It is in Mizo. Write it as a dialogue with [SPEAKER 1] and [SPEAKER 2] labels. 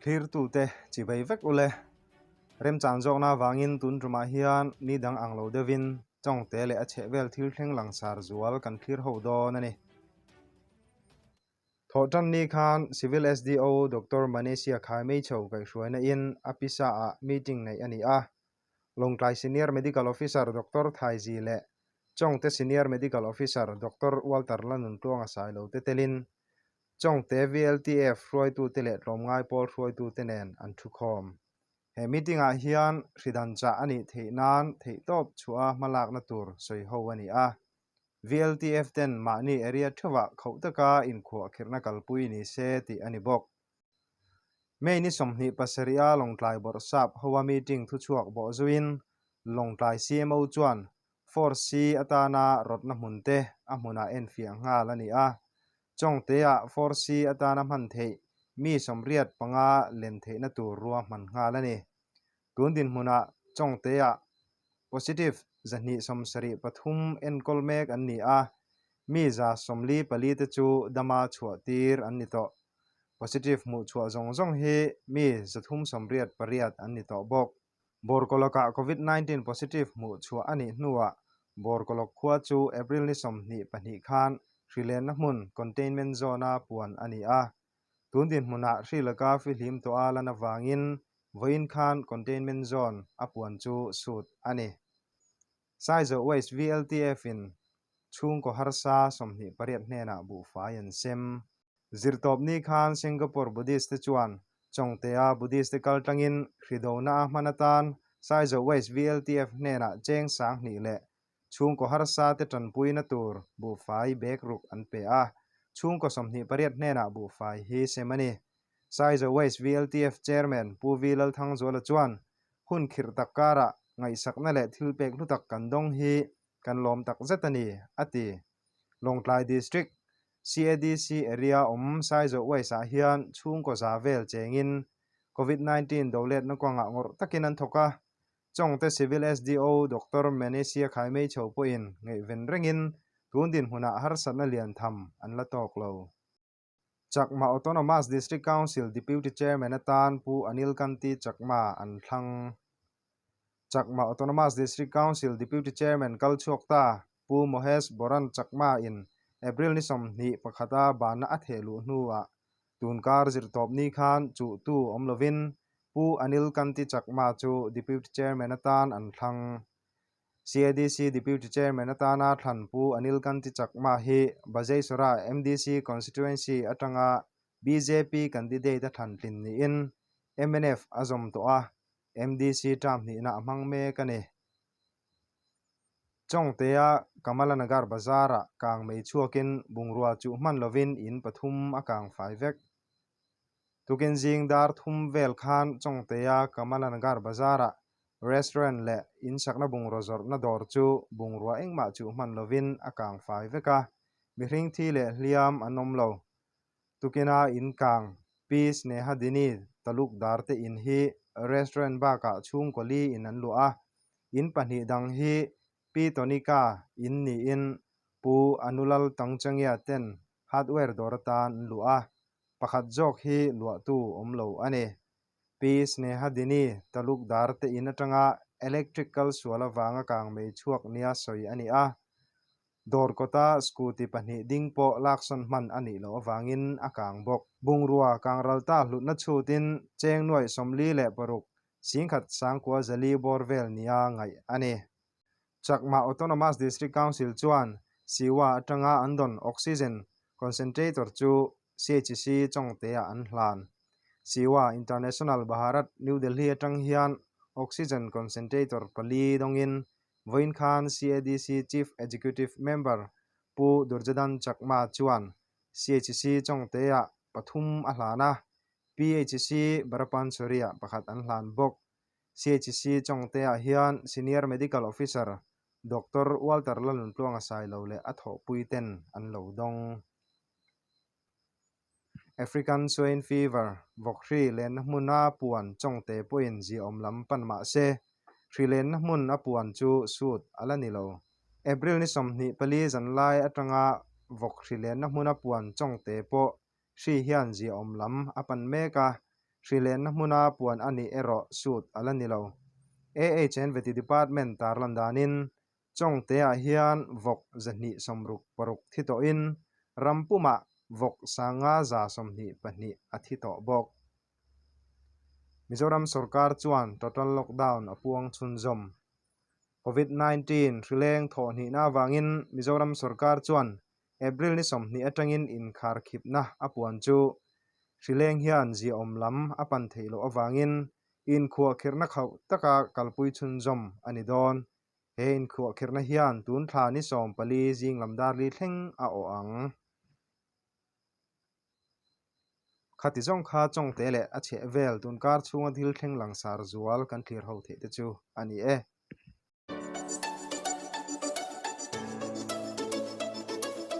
[SPEAKER 1] Thlirtute chivei vek ule. Remchang zawkna avangin tun tumah hian ni dang ang lo deuhin Chawngte leh a chhehvel thil thleng langsar zual kan thlir ho dawn a ni. Thawhtan ni khan Civil SDO Doctor Manesia Khaimeichho kaihhruaina in a pisa ah meeting neih a ni a. Lawngtlai Senior Medical Officer Doctor Thaizi leh Chawngte Senior Medical Officer Doctor Walter Lanuntluanga Sailo te telin Chawngte VLTF hruaitute leh tlawmngai pawl hruaitute nen an thukhawm. He meeting-ah hian hridan chah a nih theih nan theihtawp chhuah a hmalakna tur sawi ho a ni a. VLTF ten mahni area theuhah khauh taka inkhuahkhirhna kalpui ni se tih a ni bawk. May ni 27 a Lawngtlai Bawrhsap hoa meeting thuchhuak bawh zuiin Lawngtlai CMO chuan Force C atana rawtna hmun te a hmunah enfiah nghal a ni a. Chawngteah Force C atana hman theih mi 85 len theihna tur ruahman nghal a ni. Tun dinhmunah Chawngteah positive 273 enkawl mek an ni a, mi 144 te chu dama chhuah tir an ni tawh. Positive hmuh chhuah zawng zawng hi mi 388 an ni tawh bawk. Bawrkawlawkah Covid 19 positive hmuh chhuah a nih hnuah Bawrkawlawk khua chu April ni 22 khan hrilenna hmun containment zone-a puan a ni a. Tun dinhmunah hri laka fihlim tawh a lan avangin vawiin khan containment zone a puan chu sut a ni. Saizawh West VLTF-in chhungkaw harsa 28 hnenah buhfai an sem. Zirtawpni khan Singapore Buddhist te chuan Chawngtea Buddhist te kal tlangin hridona a hman atan Saizawh West VLTF hnenah cheng 2000 leh chhungkaw harsa te tanpuina tur buhfai bag ruk an pe a, chhungkaw 28 hnenah buhfai hi sem a ni. Saizawh West VLTF Chairman Pu V Lalthangzuala chuan hun khirh tak karah ngaihsakna leh thilpek hlu tak kan dawng hi kan lawm tak zet a ni, a ti. Lawngtlai District CADC area awm Saizawh West-ah hian chhungkaw za vel chengin Covid 19 doletna kawngah ngawrh takin an thawk a, Chawngte Civil SDO Doctor Manesia Khaimeichho pawhin ngaihven rengin tun dinhmunah harsatna lian tham an la tawk lo. Chakma Autonomous District Council Deputy Chairman atan Pu Anil Kanti Chakma an thlang. Chakma Autonomous District Council Deputy Chairman kal chhuak ta Pu Mohesh Boran Chakma in April ni 21 a banna a theh luh hnuah tunkar zirtawpni khan chuhtu awm lovin Pu Anil Kanti Chakma chu Deputy Chairman atan an thlang. CADC Deputy Chairman atana thlan Pu Anil Kanti Chakma hi Bajeisora MDC Constituency atanga bjp candidate a thlan tlin niin mnf a zawm tawh a, MDC term hnihna a hmang mek a ni. Chawngtea Kamalanagar Bazar-ah kang mei chhuakin bungrua chuh hman lovin in pathum a kang fai vek. Tukin zing dar thum vel khan Chawngtea Kamalanagar Bazar-ah restaurant leh in sakna bungraw zawrhna dawr chu bungrua engmah chuh hman lovin a kang fai vek a, mihring thi leh hliam an awm lo. Tukina in kang Pi Sneha Dini Talukdar te in hi restaurant bakah chhungkaw li in an luah a, in pahnih dang hi Pi Tonika in niin Pu Anulal Tangchangia ten hardware dawr atan an luah a, pakhat zawk hi luahtu awm lo a ni. Pi Sneha Dini Talukdar te in atanga electric kal sual avanga kang mei chhuak nia sawi a ni a, dawr kawta scooty pahnih ding pawh laksawn hman a nih loh avangin a kang bawk. Bungrua kangral ta hlutna chhutin cheng nuaih 46 singkhat sangkua zali bawr vel nia ngaih a ni. Chakma Autonomous District Council chuan Siwa atanga an dawn oxygen concentrator chu CHC Chawngte-ah an hlan. Siwa International Bharat New Delhi atang hian oxygen concentrator pali dawngin vawiin khan CADC Chief Executive Member Pu Durjodan Chakma chuan CHC Chawngte-ah pathum a hlan a, PHC Barapanchhori-ah pakhat an hlan bawk. CHC Chawngte-ah hian Senior Medical Officer Doctor Walter Laluntluanga Sailo leh a thawhpui ten an lo dawng. African Swine Fever, vawk hri lenna hmuna puan Chawngte pawhin ziaawm lam pan mah se, hri lenna hmun a puan chu sut a la ni lo. April ni 24 zanlai atanga vawk hri lenna hmuna puan Chawngte pawh hri hian ziaawm lam a pan mek a. Hri lenna hmuna puan a nih erawh sut a la ni lo. AHN Vety Department tarlan danin Chawngte-ah hian vawk 266 thi tawhin ram pumah vawk 5,122 a thi tawh bawk. Mizoram sorkar chuan total lockdown a puang chhunzawm. Covid 19 hrileng thawhhnihna avangin Mizoram sorkar chuan April ni 20 atangin inkharkhipna a puan chu hrileng hian ziaawm lam a pan theih loh avangin inkhuahkhirhna khauh taka kalpui chhunzawm a ni dawn. He inkhuahkhirhna hian tun thla ni 14 zing lam dar li thleng a awh ang. Khati zawng kha Chawngte leh a chheh vel tunkar chhunga thil thleng langsar zual kan thlir ho theih te chu a ni e.